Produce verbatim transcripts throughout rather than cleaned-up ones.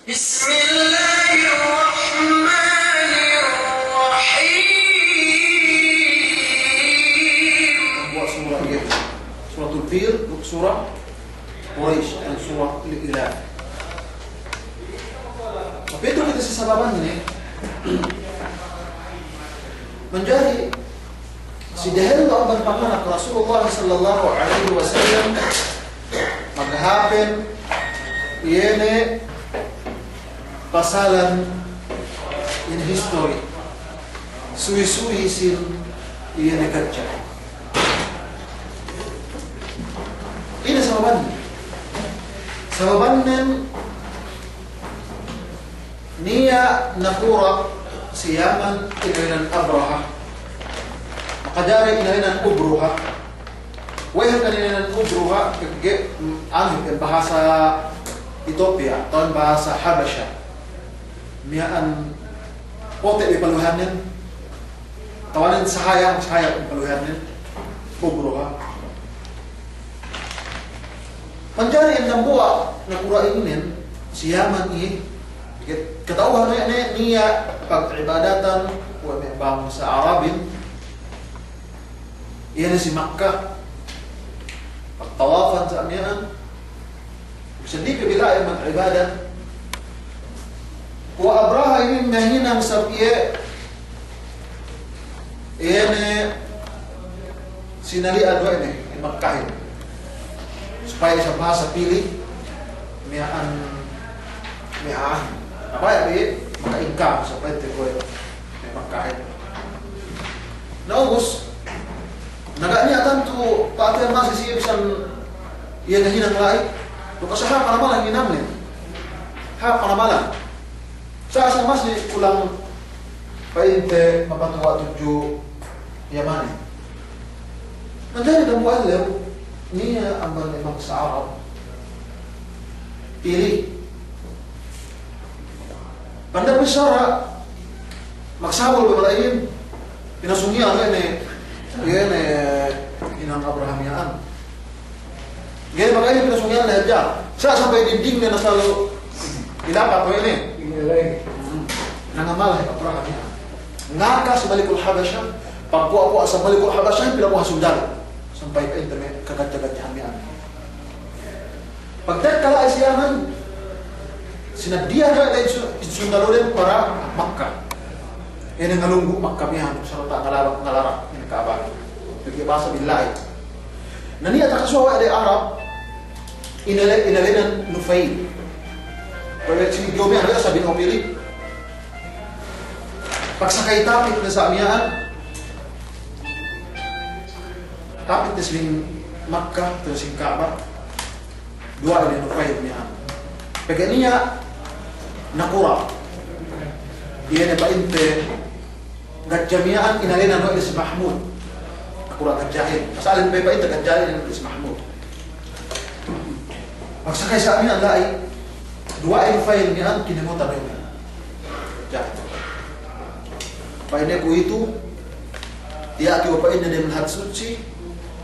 بسم الله الرحمن الرحيم. Buwat sura iye. Suratul Fil, duk sura Quraish, dan sura Al-Ilaf. Tapi itu kite si sababanne. Manjari si dehellu amban panganak Rasulullah sallallahu alaihi wasallam, maghapen iye ne pasalan in history, suwi-suwi sin iye ne gadja. Ine sababannen? Sababannen, niya' nakura' si Yaman inēnan Abraha. Makajari inēnan Ubruha. We'ey hangkan inēnan Ubruha? Pegge', mm, anu, pegge' bahasa Ethiopia, atawa bahasa Habasha. Miya'an pote' bi paluhannen, atawa nen sahaya, sahaya paluhannen, Ubruha. Manjari in dambuwa' nakura' ininen, si Yaman iye, kata'uhan we' ne niya' pag'ibadatan we' me' bangsa Arabin, iye ne si Makka, pagtawafan sa' miya'an, bisan di' pe bi la'i mag'ibadat. Kuwe' Abraha inin ngahinang isab iye, iye ne sinali'an we' ne, in Makkahin. Supaya isab bahasa pili, miya'an, miya'an. Apa ya, bi, maka ingka, supaya te kuwe', in Makkahin. Na ubus, na ga' niya' tantu pa'ateyan masi si iye bisan iye ngahinang la'i. Duk asal hāp panamalan hinangnen. Hāp panamalan. Sa' asal masi kulang pa'inte mapatuwa' tudju Yamanin. Manjari dambuwa' ellew, niya' amban me' bangsa Arab pili. Panda' bissara, magsabul be mala'ihin, pinasung iyan ne, iye ne, hinang Abraha miya'an. Ga'i maka'in pinasung iyan ne hadja. Sa' sampay dinding ne na salalu ilapat we' ne. Hmm. Nangamalah Abraha miya'an. Ngaka si Malikul Habasha, pagkuwa'-kuwa' si Malikul Habasha, pinakuha sundalu. Sampay pa'inte me' kagadja-gadjahan miya'an. Pagtekka la'i si Yaman, sinaddiya ne la'i su-, sundaluden para Makka. Ine ngalunggu' Makka miya'an, sarta' ngalara', ngalara' ine Ka'bah. Pegge' bahasa billahi. Na niya' takasuwa' we' de Arab, inale-, inalenan Nufail. Pegge' si Jomi anu sa bin Opili. Pagsakay tapit ne sa' miya'an, tapit ne si Makka, terus si Ka'bah. Duwa'a ine Nufail miya'an. Pegge' niya' nakura'. Iye ne pa'inte gadja miya'an inalenan we' de si Mahmud. Nakura' gadjahin. Asal pa'inte gadjahin inalenan we' de si Mahmud. Pagsakay sa' miya'an la'i, duwa'a ine Nufail miya'an kinemotan we' de. Gadjahin. Pa'inne kuwe'itu, tiya' kew pa'inne dem lahat sutsi,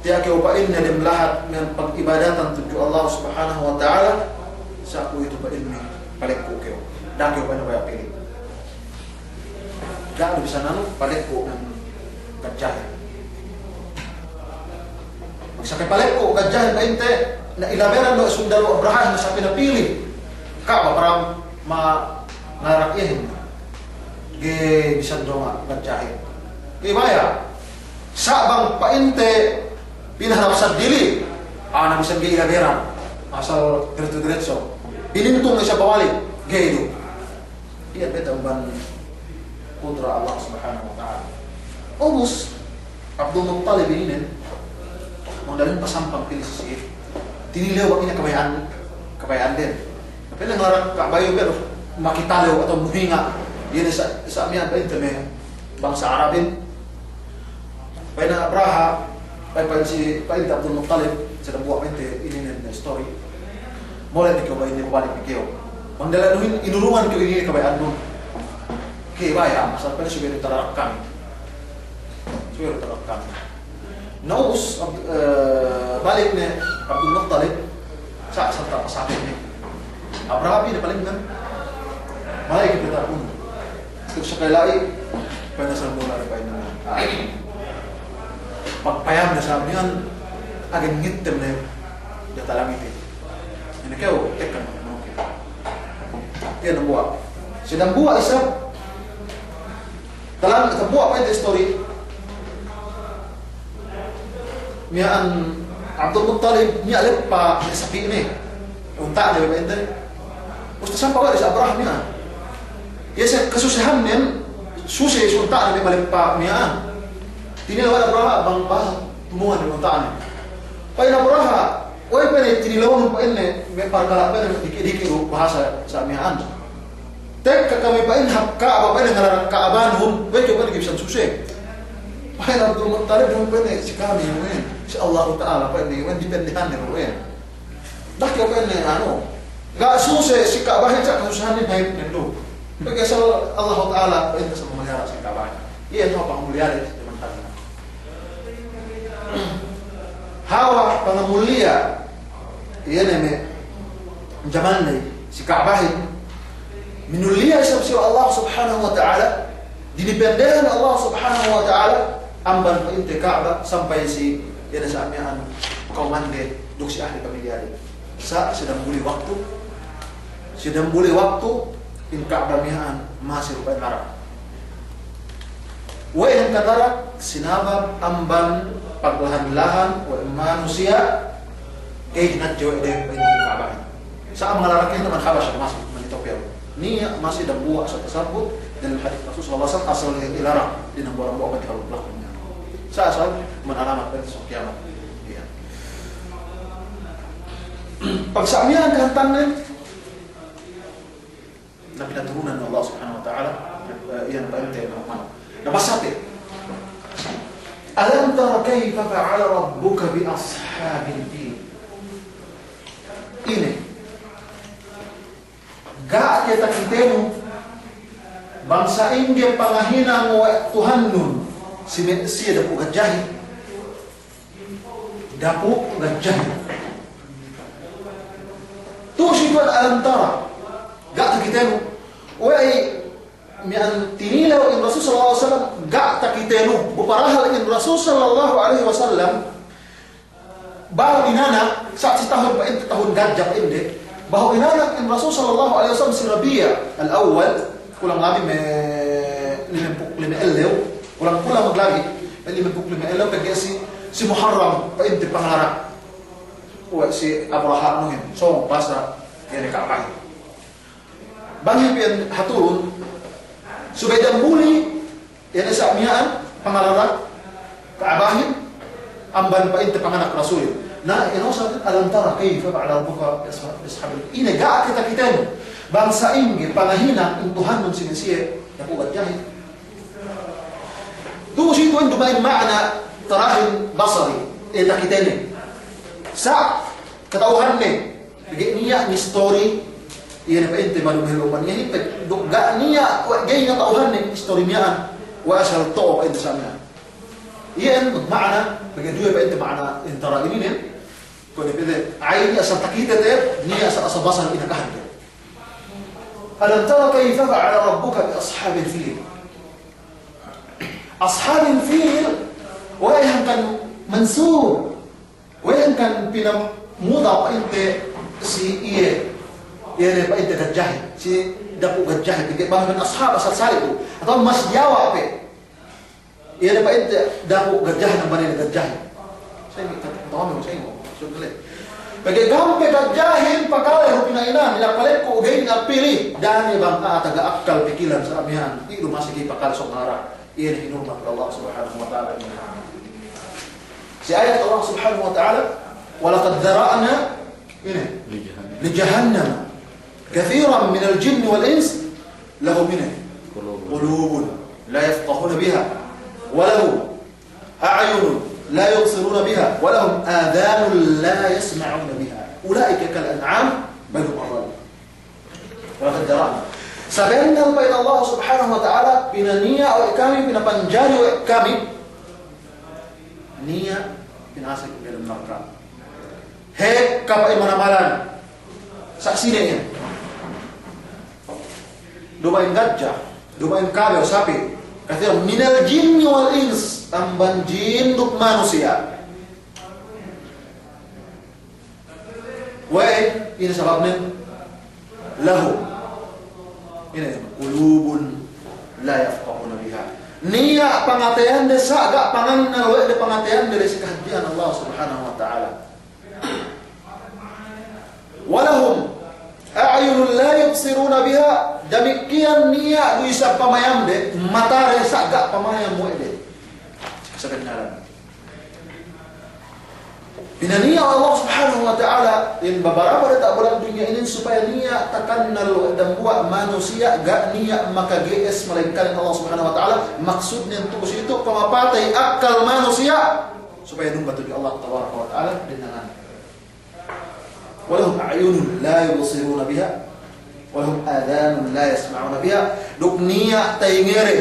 tiya' kew pa'inne dem lahat miya'an pag'ibadatan tudju Allah Subhanahu wa Ta'ala, sa' kuwe'itu pa'inne palekku' kew. Da'a kew pa'inne baya' pili. Ga' du bisan anu, palekku' miya'an gadjahin. Magsakay palekku' gadjahin pa'inte, na ilaberan du sundalu Abraha, na sa' pinapili Ka'bah para ma-, ngarak iyehin. Ga'i bisan du ma-, gadjahin. Ga'i baya'. Sa' bang pa'inte pinaharap saddili, a'a na bisan ga'i ilaberan. Asal diretso-diretso. Binintung isab pabalik. Ga'i du. Iye beta amban kudra Allah Subhanahu wa Ta'ala. Ubus, Abdul Muttalib ininen, mangdalin pasampang pili si siye. Tinilew bang ine kabaya'an, kabaya'anden. Pele ngarak Ka'bah iyu belu, makitalew atawa muhinga'. Iye ne sa', sa' miya'an pa'inte me' bangsa Arabin. Pa'in Abraha, pa'in, pa'in si, pa'in Abdul Muttalib, si dambuwa' pa'inte ininen story. Mole' ne kew pa'inne pabalik ne kew. Bang dalanuhin inurungan kew inin kabaya'annun. Ga'i baya', asal pa'inne subey du tadarakkan. Subey du tadarakkan. Na ubus, Ab-, eh, balik ne Abdul Muttalib, sa', sa' tapasapit ne. Abraha pī ne palingngan. Mala'i kite tapun. Terus sakali la'i, pa'in asal mula ne pa'in. Ah. Pagpayam ne sa miya'an, agen ngittem ne diyata' langit. Ine kew, tekka ne. Iye dambuwa'. Si dambuwa' isab, talang, dambuwa' pa'inte istori. Miya'an Abdul Muttalib, niya' leppa' sapi'ne, unta'ne pa'inte. Ubus tasampay we' si Abraha miya'an. Iye si kasusehannen, suse si unta'ne me' maleppa' miya'an. Tinilew we' Abraha bang bahasa tumungan ne unta'ne. Pa'in Abraha, we' pa'inne tinilewun pa'inne, me' parkala' pa'inne diki'-diki' du bahasa sa miya'an. Tekka kami pa'in hap Ka'ba, pa'in ngalarak Ka'banun, we' kew pa'in gibsan suse. Pa'in Abdul Muttalib, pa'in si kami, we', si Allahu Ta'ala, pa'in, we' dipendehan ne, we'. Da'a kew pa'in, anu, ga' suse si Ka'bahin sa' kasusehanin, pa'in, pa'in du. Pegge' asal Allahu Ta'ala, pa'in, sa' mamaliyara si Ka'bahin. Iye, no, pangamuliyara, teman-teman. Hawal pangamuliya, iye ne me' jaman ley, si Ka'bahin, minulliya isab si Allah Subhanahu wa Ta'ala, dinipendehan Allah Subhanahu wa Ta'ala, amban pa'inte Ka'ba, sampay si, iye ne sa' miya'an, kawmande, duk si ahli pamilyade. Sa', si dambuli waktu, si dambuli waktu, in Ka'ba miya'an, masi rupa' narak. We' hangkan narak, sinabab amban paglahan-lahan we' manusiya', ga'i hadja we' de pa'in Ka'bahin. Sa' mangalarak iyan man Habasya, masi, man Ethiopia. Niya' masi dambuwa' sa' tasabbut dalem hadis Rasul sallallahu alaihi wasallam, asal iye ilarak, dinambuwa'-dambuwa' pa'inte laku-lakunya. Sa' asal man alamat pa'inte si kiyamat. Iye. Pag sa' miya'an kahātannen, Na pinaturunan Allah Subhanahu wa Ta'ala, eh, iyan pa'inte, na, na, nabasate. Alam tara kayfa fa'ala rabbuka bi ashabil fil. Ine. Ga' ke takitenu bang sa'ingge pangahinang we' Tuhannun si me', siye dapu' gadjahin. Dapu' gadjahin. Tu'u si tuwan alam tara. Ga' takitenu. We'ey miya'an tinilew in Rasul sallallahu alaihi wasallam ga' takitenu. Bu parahal in Rasul sallallahu alaihi wasallam behu inanak, sa' si tahun pa'inte, tahun gadja pa'inde. Behu inanak in Rasul sallallahu alaihi wasallam si Rabi' al-Awwal, kulang labi me' limempū' lime ellew, kulang-kulang maglabi, me' limempū' lime ellew, pegge' si, si Muharram pa'inte pangalarak we' si Abraha anuhin, sōng basa iye ne Ka'bahin. Bang iye piyan haturun, subey dambuli, iye ne sa' miya'an, pangalarak Ka'bahin, amban pa'inte panganak Rasulin. Na, iye ne sa' alam tara kayfa fa'ala rabbuka bi ashab-, bi ashabil. Ine ga' ke takitenu bang sa'ingge pangahinang in Tuhannun si me' siye dapu' gadjahin. Tu'u si tuwan duma'in ma'ana tarahin basari, eh, takitene. Sa' kata'uhanne, pegge' niya' mistori, iye ne pa'inte malu meluman, iye ne pe-, duk ga' niya', we' ga'i niya' kata'uhanne istori miya'an, we' asal to'o pa'inte sa' miya'an. Iye ne ma'ana, pegge' duwe pa'inte ma'ana in tara inin, kuwe' ne pa'inte, a'a niya' asal takite te, niya' asal, asal basar inakahan te. Alam tara kayfa fa'ala rabbuka bi ashabil fil. Ashabil fil, we'ey hangkan mansub, we'ey hangkan pinamudaf pa'inte si iye, iye ne pa'inte gadjahin, si dapu' gadjahin, pegge' bang ashab asal sali' tu, atawa mas yawa pe. Iye ne pa'inte dapu' gadjahin amban iye ne gadjahin. Sa'ingge, kata'uhannu sa'ingge, sundele. Pegge' gampe gadjahin pakale du pina'inahan, ina palekku ga'i ne pili. Da'a ne bang a'a taga akkal pikilan sa' miya'an, ilu masi ga'i pakale sōng nara. Iye ne hinurmat Allah Subhanahu wa Ta'ala. Si ayat Allah Subhanahu wa Ta'ala, "Wa laqad dhara'na," ine, "li jahannama kathiran minal jinni wal ins, lahum," ine, "qulubun la yafqahuna biha, wa lahum a'yunun la yubsiruna biha, wa lahum adhanun la yasma'una biha. Ula'ika kal an'am, bal hum adall." Wa laqad dhara'na. Sabennal pa'in Allah Subhanahu wa Ta'ala, pinaniya' we' kami, pinapanjari we' kami, niya' pinasek diyalem narka'. He, kapa'in manamalan. Sa' sine iyan. Duma'in gadja, duma'in kabew, sapi'. Kata'uhan, minal jinni wal ins, amban jin duk manusiya'. We'ey, ine sababnen? Lahum, ine, qulubun la yafqahuna biha. Niya' pangateyan de sa' ga' pangannal we' de pangateyan de si kahadjehan Allah Subhanahu wa Ta'ala. Wa lahum a'yunun la yubsiruna biha, damikkiyan niya' du isab pamayam de, mata de sa' ga' pamayam we' de. Sabennalan. Pinaniya' Allah Subhanahu wa Ta'ala in babaraba diyata' bulak dunya inin supaya niya' takannal we' dambuwa' manusiya' ga' niya' makage'es malaingkan Allah Subhanahu wa Ta'ala, maksudnen tu'u si itu pamapatey akkal manusiya'. Supaya dumba tudju Allah Tabaraka wa Ta'ala, dennangan. Wa lahum a'yunun la yubsiruna biha, wa lahum adhanun la yasma'una biha, duk niya' tayinge de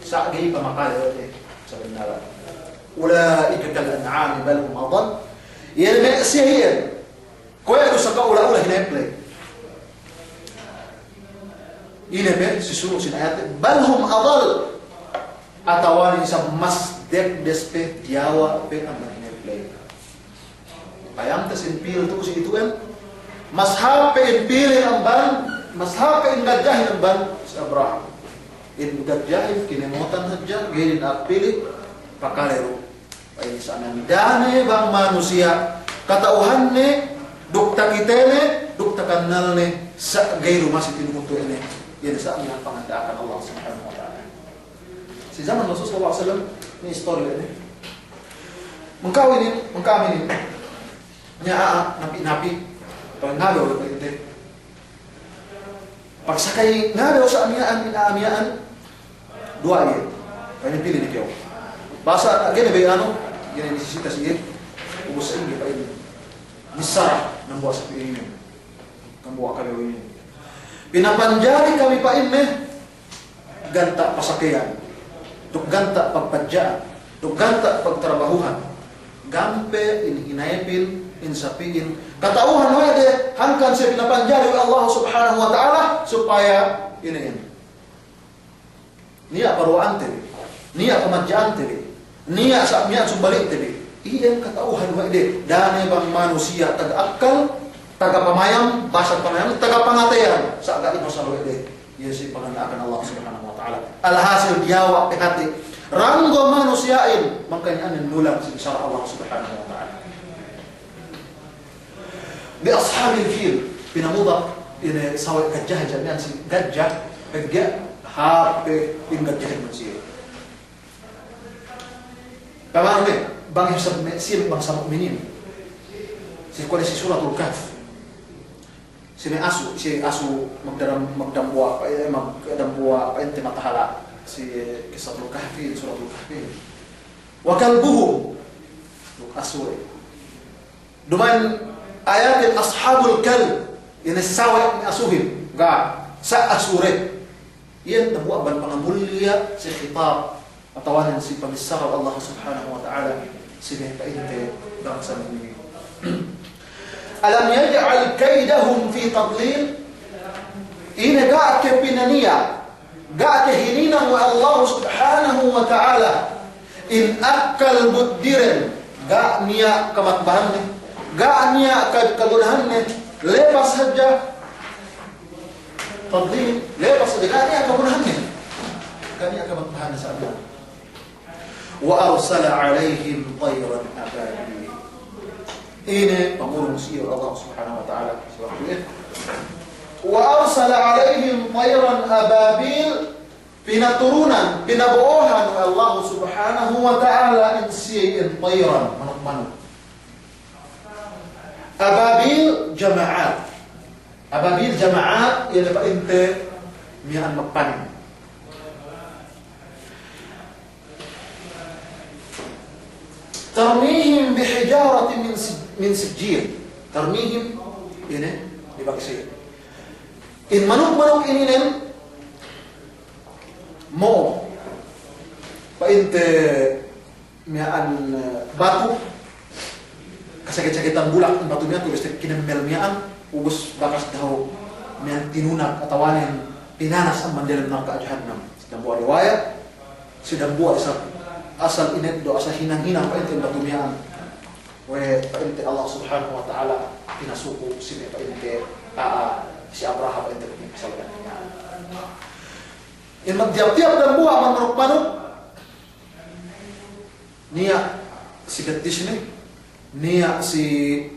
sa' ga'i pamakale we' de sabennalan. Ula'ika kal an'ami bal hum adall. Iye me' siye iyan. Kuwe' du saka ula-ula hinepley. Ine pe, si suru' sin ayat, bal hum adall. Atawa ne isab mas dekdes pe, diyawa' pe amban hinepley. Payamte sin pil tu'u si itu'en, mas hāp pe in pilin amban, mas hāp pe in gadjahin amban si Abraham. In gadjahin kinemotan hadja, ga'i ne hāp pili, pakale du. Pa'in sa' miya'an, da'a ne bang manusiya', kata'uhanne, duk takitene, duk takannalne, sa' ga'i du masi tinuhut we' ne, iye ne sa' miya'an panganda'akan Allah Subhanahu wa Ta'ala. Si zaman Rasul sallallahu alaihi wasallam, ini istori we' ne. Mangkawinin, mangkawinin. Niya' a'a, napi'-napi'. Pangabew we' pa'inte. Pagsakay ngabew sa' miya'an, in a'a miya'an, duwa'a iye. Pa'inne, pili ne kew. Basa, ga'i ne be anu, ga'i ne nisisita si iye. Ubus sa'ingge pa'inne. Missara, dambuwa' sapi' inin. Dambuwa' kabew inin. Pinapanjari kami pa'inne, ganta' pasakeyan, duk ganta' pagpadja'an, duk ganta' pagtarabahuhan. Gampe in hinayepin, in sapi'in. Kata'uhan we' de, hangkan siye pinapanjari we' Allah Subhanahu wa Ta'ala, supaya ine in. Niya' paruwa'ante bi, niya' pamadja'ante bi, niya' sa' miya'an sumbali'te bi. Iyan kata'uhan we' de, da'a ne bang manusiya' taga akkal, taga pamayam, basa pamayam, taga pangateyan, sa' ga'i pasal we' de. Iye si panganda'akan Allah Subhanahu wa Ta'ala. Alhasil diyawa' pe hati'. Ranggo manusiya'in, makanya anen nulang si sara' Allah Subhanahu wa Ta'ala. Bi ashabil fil, pinamudap ine sawe' gadjahin, jami'an si gadja, pegge' hāp pe in gadjahin mansiye. Pamaham ne, bang isab me' siye bangsa mu'minin. Si kuwe' si Suratul Kahf. Si me' asu, si asu magdam-, magdambuwa', eh, magdambuwa' pa'inte matahala'. Si Qissatul Kahfi, Suratul Kahfi. Wa kalbuhum. Duk asu, eh. Duma'in ayatin ashabul kalb, ine sawe' me' asuhin, ga', sa' asu de. Iyan dambuwa' amban pangamulliya si khitab, atawa nen si pamissara Allah Subhanahu wa Ta'ala, si me' pa'inte bangsa mu'minin. Alam yaj'al kaydahum fi tadlil, ine ga' ke pinaniya', ga' ke hininang we' Allah Subhanahu wa Ta'ala in akkal buddiren, ga' niya' kamatbahanne, ga' niya' ka-, kagunahanne, lepas hadja. Tadlil, lepas hadja, ga' niya' kagunahanne, ga' niya' kamatbahanne sa' Wa arsala alaihim tayran ababil. Ine pangurung si Allah Subhanahu wa Ta'ala si waktu iyan. Wa arsala alaihim tayran ababil, pinaturunan, pinabo'ohan we' Allah Subhanahu wa Ta'ala in siye in tayran, manuk-manuk. Ababil jama'at. Ababil jama'at, iye ne pa'inte miya'an magpanin. Tarmihim bihijaratin min si-, min sijjil. Tarmihim, ine, dibagsi. In manuk-manuk ininen, mo'o pa'inte miya'an, eh, batu, kasagit-sagitan bulak in batu miya'an, ubus kinemmel miya'an, ubus bakas dahu'. miya'an tinunag atawanen pinanas amban diyalem narka' jahannam. Si dambuwa' riwayat, si dambuwa' isab asal ineddo', asal hinang-hinang pa'inte batu miya'an we' pa'inte Allah Subhanahu wa Ta'ala pinasuku si me' pa'inte a'a si Abraha pa'inte pinasawagan miya'an. In magtiyap-tiyap dambuwa' amban manuk-manuk, niya' si bettisne, niya' si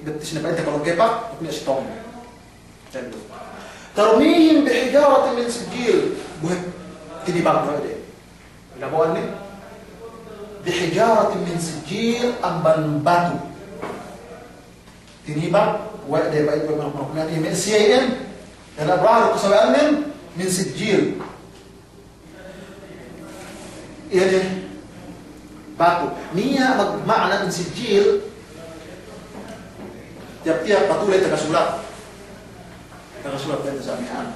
bettisne pa'inte kalungkepak, niya' si tōng. ترميهم بحجارة من سجيل, buhek tinibag we' de. Labu'an ne? بحجارة من سجيل, amban batu. Tinibag we' de pa'inte manuk-manuk miya'an, me' siye iyan, diyalem Abraha duk kasawe'annen, من سجيل. Iye ne batu. Niya' magma'na in sijil, tiyap-tiyap batu la'i taga sulat. Taga sulat la'i sa' miya'an.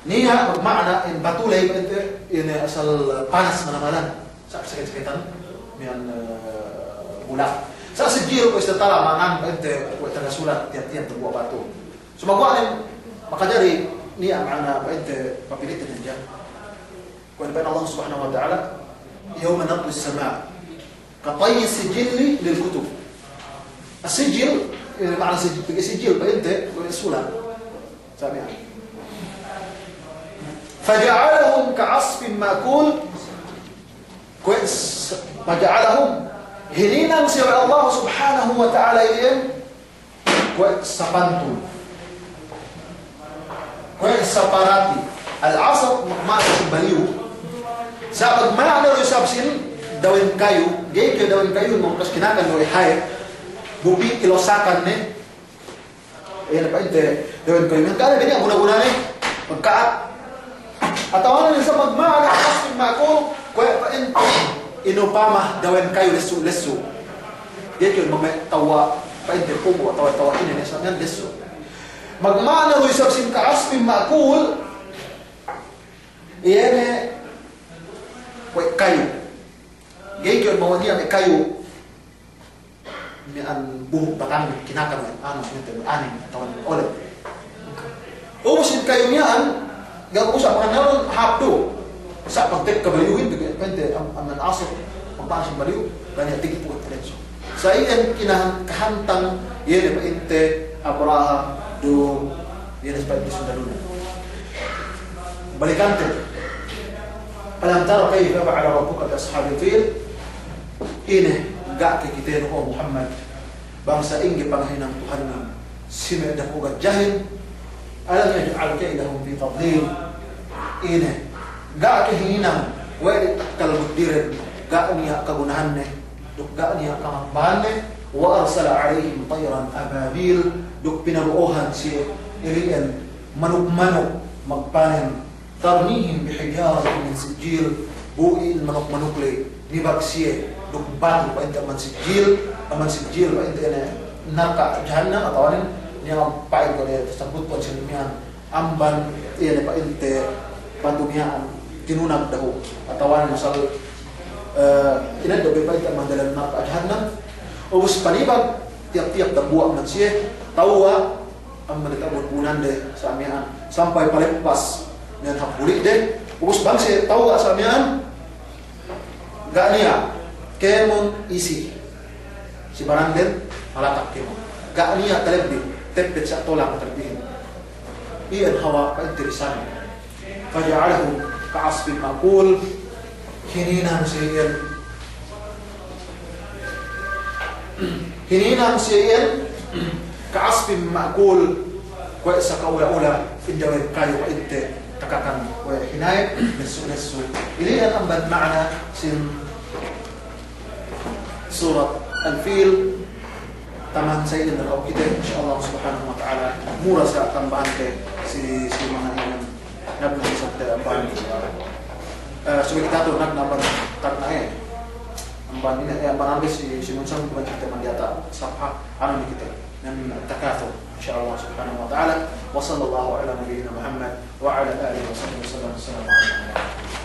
Niya' magma'na in batu la'i pa'inte, ine asal panas manamal. Sa' sakit-sakitan miya'an, eh, bulak. Sa' sijil kuwe' istatala ma'ana pa'inte kuwe' taga sulat, tiyap-tiyap dambuwa' batu. Sumaguwa' ne, makajari niya' ma'ana pa'inte papilitin hadja. Kuwe' pa'in Allah Subhanahu wa Ta'ala, يوم نطوي السماء كطي السجل للكتب. As-sijil, eh, ma'ana sijil, pegge' sijil pa'inte, kuwe' sulat. Sa' miya'an. فجعلهم كعصف مأكول. Kuwe' s-, فجعلهم. Hininang siye we' Allah Subhanahu wa Ta'ala iyan kuwe' sapantul. Kuwe' saparati. Al-'asf, ma'ana sin baliyu. Sa' magma'ana du isab sin dawen kayu. Ga'i ke dawen kayu, mangkas kinakan du we' hayep. Bu pī ilosakan ne. Iye ne pa'inte, dawen kayu. Miya'an ka'ane bennal guna-gunane. Pagka'at. Atawa ne sa' magma'ana كعصف مأكول, kuwe' pa'inte inupama dawen kayu lessu'-lessu'. Ga'i ke mame' tawa pa'inte pumu' atawa tawa ine ne sa' miya'an lessu'. Magma'ana du isab sin كعصف مأكول, iye ne kuwe' kayu. Ga'i ke mame' niya' me' kayu miya'an buhuk batang kinakan we' anu, anu, anu, atawa olep. Ubus in kayu miya'an, ga' usah pangannalun hāp du. Sa' pagtekka baliyuhin, pegge' pa'inte am-, amban asal, pagpa'in sin baliyu, ga' niya' tigi pu'ut lenso. Sa' iyan kinahan-, kahantang, iye ne pa'inte Abraha, du, iye ne pa'inte sundalune. Balikante. ألم تر كيف فعل ربك بأصحاب الفيل؟ Ine, ga' ke kitenu, o Muhammad, bang sa'ingge pangahinang Tuhannun si me' dapu' gadjahin? ألم يجعل كيدهم في تضليل؟ Ine, ga' ke hininang we' de takkal muddiren, ga' niya' kagunahanne, duk ga' niya' kamambahanne. وأرسل عليهم طيرا أبابيل, duk pinabo'ohan siye ili'en manuk-manuk magpanen. ترميهم بحجارة من سجيل, bu in manuk-manuk ley, nibag siye duk batu pa'inte amban sijil, amban sijil pa'inte ine narka' jahannam, atawanen niya' pa'in kuwe' de tasabbut kuwe' sin miya'an, amban iye ne pa'inte batu miya'an tinunag dahu', atawanen asal, eh, ineddo' be pa'inte amban dalem narka' jahannam. Ubus panibag tiyap-tiyap dambuwa' amban siye, tawwa' amban diyata' bunbunande sa' miya'an, sampay paleppas miya'an hap buli'de. Ubus bang siye tawwa' sa' miya'an, ga' niya' kēmon isi si baranden, malatak kēmon. Ga' niya' talebbi, teppet sa' tolang talebbihin. Iyan hawal pa'inte bisan. فجعلهم كعصف مأكول. Hininang siye iyan. Hininang siye iyan كعصف مأكول. Kuwe' saka ula-ula, in dawen kayu pa'inte takakan kuwe' hinayep, lessu'-lessu'. Ili'en amban ma'ana sin Surat Al-Fil. Taman sa' inin dahulu kite, insya Allah subhanahu wa ta'ala, mura sa' tambahante si, si manga inin, nagna' isab te amban, eh, subey kite tu nagna' amban, tagna' eh, amban inin, eh, amban amban si, si Munsang, amban kite amban diyata', sapa, anu ne kite, nan takatur, insya Allah subhanahu wa ta'ala. Wa sallallahu ala nabiyyina Muhammad wa ala alihi wa sahbihi wa sallam. Assalamu alaikum.